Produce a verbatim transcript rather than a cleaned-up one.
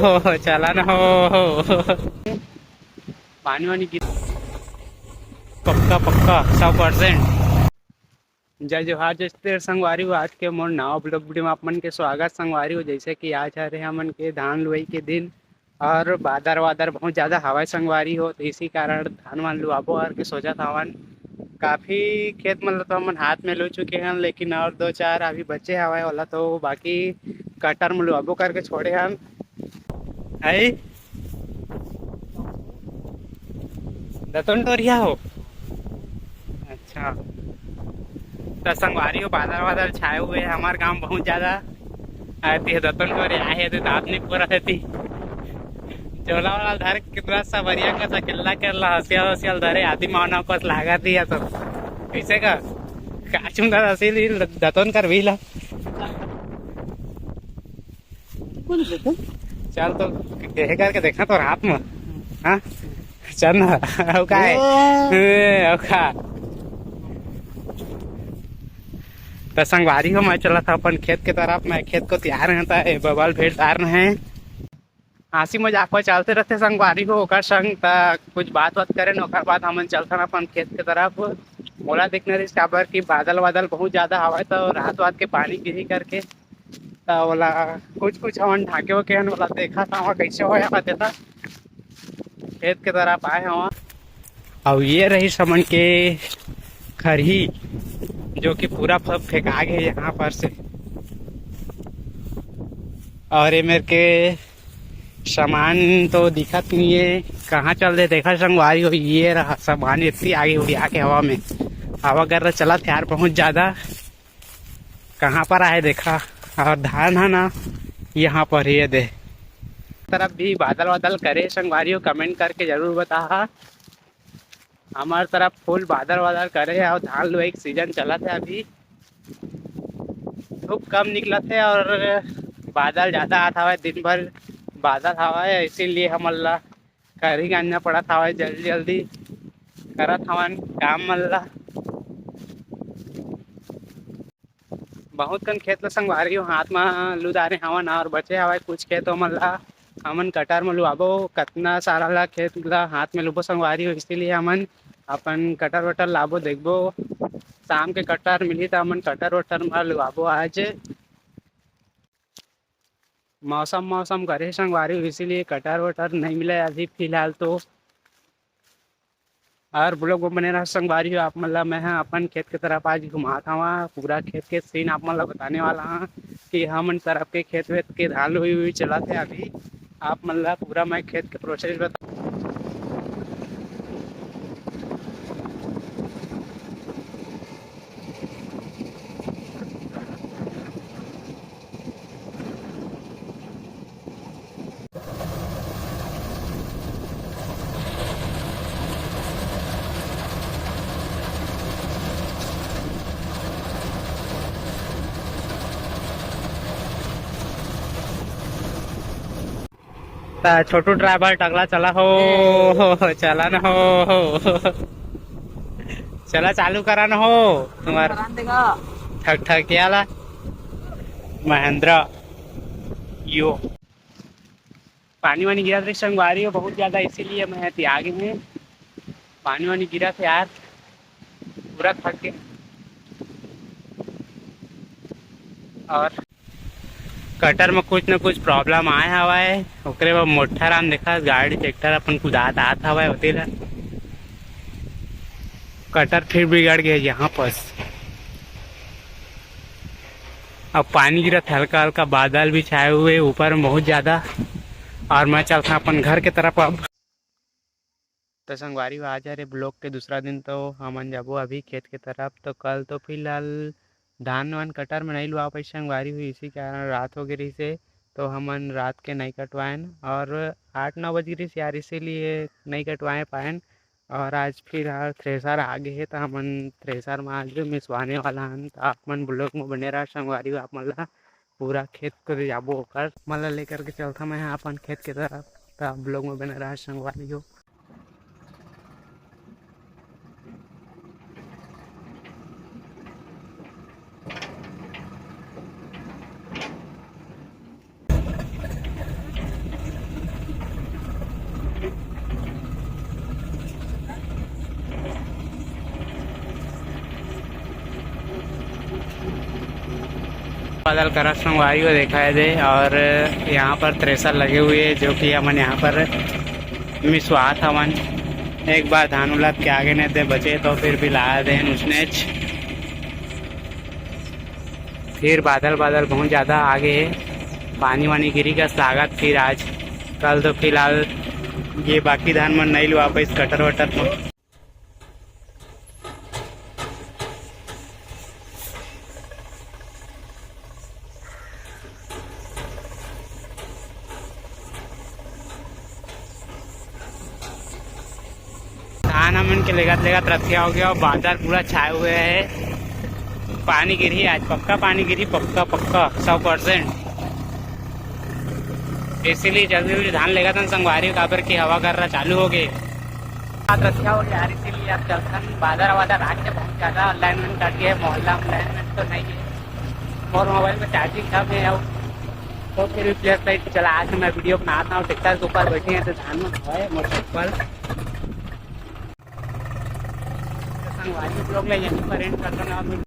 हो, चला ना हो। पानी वानी गिर, पक्का, पक्का, सौ परसेंट। जय जोहार, जय छत्तीसगढ़ संगवारी हो। आज के मोर नवा vlog video में आप मन के स्वागत संगवारी हो। जैसे कि आज हरे हमन के धान लुवई के दिन और बादर वादर बहुत ज्यादा हवय संगवारी हो, तो इसी कारण धान वान लुआबो करके सोचत हवन। काफी खेत मन ल तो हमन हाथ में लू चुके हन, लेकिन और दो चार अभी बचे हवय, ओला तो बाकी कटर में लुआबो करके छोड़े हन। है दतुन टोरिया हो। अच्छा, त संगवारी हो, बादल वादल छाए हुए हैं हमार गांव बहुत ज्यादा। अरे, ते दतुन टोरिया आए हे, ते दांत नहीं पूरा देती। झोला वाला धर के कितना सा बढ़िया का सा किल्ला कर ला, हसियल हसियल धरे, आदि मानव कस लागत ही है सब। कैसे का? काचुम दादा हसियल ही दतुन कर भी ला। कौन है तो? चल तो, कहे करके देखा तो रात में। हाँ? चल ना, अउ का है? ए। ए, अउ का? त संगवारी हो, मैं चलत हंव अपन खेत के तरफ। मैं खेत को तैयार रहता है, बबल भेड़ तार रहे हैं। हंसी मजाक हो चलते रहते संगवारी हो, ओकर संग त कुछ बात बात करें, ओकर बाद हमन चलथन अपन खेत के तरफ। मोला देखना रहिस काबर कि बादल वादल बहुत ज्यादा हवय, तो रात वात के पानी गिरही करके, त ओला कुछ कुछ हमन ढाके होके हन, ओला देखत हवा कैसे होय हवा तेला। खेत के तरफ आए हवा। अउ ये रही हमन के खरही, जो कि पूरा फ-, फेंका गे यहाँ पर से। और ये मेरे के सामान तो दिखत नहीं है, कहाँ चल दे, देखा संगवारी हो, ये रहा सामान इतनी आगे उड़िया के हवा में। हवा गर्रा चलत यार बहुत ज्यादा। कहाँ पर आए देखा, और धान है ना यहाँ पर, ये दे तरफ भी बादल वादल करे संगवारी हो, comment करके जरूर बताहा। हमार तरफ full बादल वादल करे है और धान लुआई के season चलत है अभी। धूप कम निकलत है और बादल ज्यादा आत हवय, दिन भर बादल हवय, इसीलिए हमन ला खरही गांजना पड़त हवय जल्दी जल्दी। करत हवन काम मन ला। बहुत कन खेत ला संगवारी हो हाथ म लुदारे हवन और बचे हवय कुछ खेत, ओमन ला हमन कटर म लुआबो। कतना सारा ला खेत ला हाथ में लुबो संगवारी हो, इसीलिए हमन अपन कटर वटर लाबो, देखबो शाम के कटर मिलही त हमन कटर वटर म लुआबो। आज मौसम मौसम करे संगवारी हो, इसीलिए कटर वटर नहीं मिले अभी फिलहाल तो। और vlog में बने रहा संगवारी हो, आप मन ला मैं ह अपन खेत के तरफ आज घुमात हवा। पूरा खेत के scene आप मन ला बताने वाला हाँ कि हमन तरफ के खेत वेत के धान लुई हुई चलत है अभी। आप मन ला पूरा मैं खेत के process बता ता छोटू driver टकला चला हो, हो, हो, चला न हो, हो। चला चालू करा न हो, तुम्हार करान देगा। ठकठकिया ला। महिंद्रा यो। पानी वानी गिरत रही संगवारी हो बहुत ज्यादा, इसीलिए मैं त्याग हूँ। पानी वानी गिरत हे यार, पूरा थक गए। और कटर में कुछ न कुछ problem आए हवाए, ओकरे बाद मोटर हम देखा गाड़ी tractor अपन कुदात आत हवाए होते ला। कटर फिर बिगड़ गया यहाँ पर। अब पानी गिरत हल्का हल्का, बादल भी छाए हुए ऊपर में बहुत ज्यादा। और मैं चलता अपन घर के तरफ अब। तो संगवारी हो, आज हरे vlog के दूसरा दिन, तो हमन जाबो अभी खेत के तरफ। तो कल तो फिलहाल धान वान कटर में नहीं लुआ पाई संगवारी हो, इसी कारण रात हो गई रही से, तो हमन रात के नहीं कटवाएन और आठ नौ बज गई रही यार, इसीलिए नहीं कटवाए पाएन। और आज फिलहाल थ्रेसर आ गए है, तो हमन थ्रेसर में आज मिसवाने वाला हन। तो आप मन vlog में बने रहा संगवारी हो, आप मन ला पूरा खेत को जाबो ओकर मन ला लेकर के चलता मैं अपन खेत के तरफ। तो आप vlog में बने रहा संगवारी हो। बादल करत संगवारी हो देखा है दे, और यहाँ पर थ्रेसर लगे हुए हैं, जो कि हमन यहाँ पर मिसवात हवन। एक बार धान उलद के आगे नहीं दे बचे, तो फिर भी ला देन उसने। फिर बादल, बादल बहुत ज़्यादा आगे है, पानी वानी गिरी का लागत फिर आज। कल तो फिलहाल ये बाकी धान मन नहीं लुआ पाइस कटर वटर में। धान हमन के लेगत लेगत रतिया हो गया और बादल पूरा छाए हुए है। पानी गिरही आज, पक्का पानी गिरही, पक्का, पक्का, सौ परसेंट। इसीलिए जल्दी जल्दी धान लेगत हन संगवारी, काबर कि हवा गर्रा चालू हो गए। रात रतिया हो गया यार, इसीलिए आप चलथन। बादर वादर आके बहुत ज्यादा लाइन वाइन कट गए, मोहल्ला में लाइन वाइन तो नहीं है। और मोबाइल में चार्जिंग कम है। और तो फिर भी फ्लैश लाइट चला के मैं वीडियो बनाता हूँ। ट्रैक्टर के ऊपर बैठे हैं तो धान में है मोटरसाइकिल। संगवारी लोग ले यहीं पर एंड कर देना।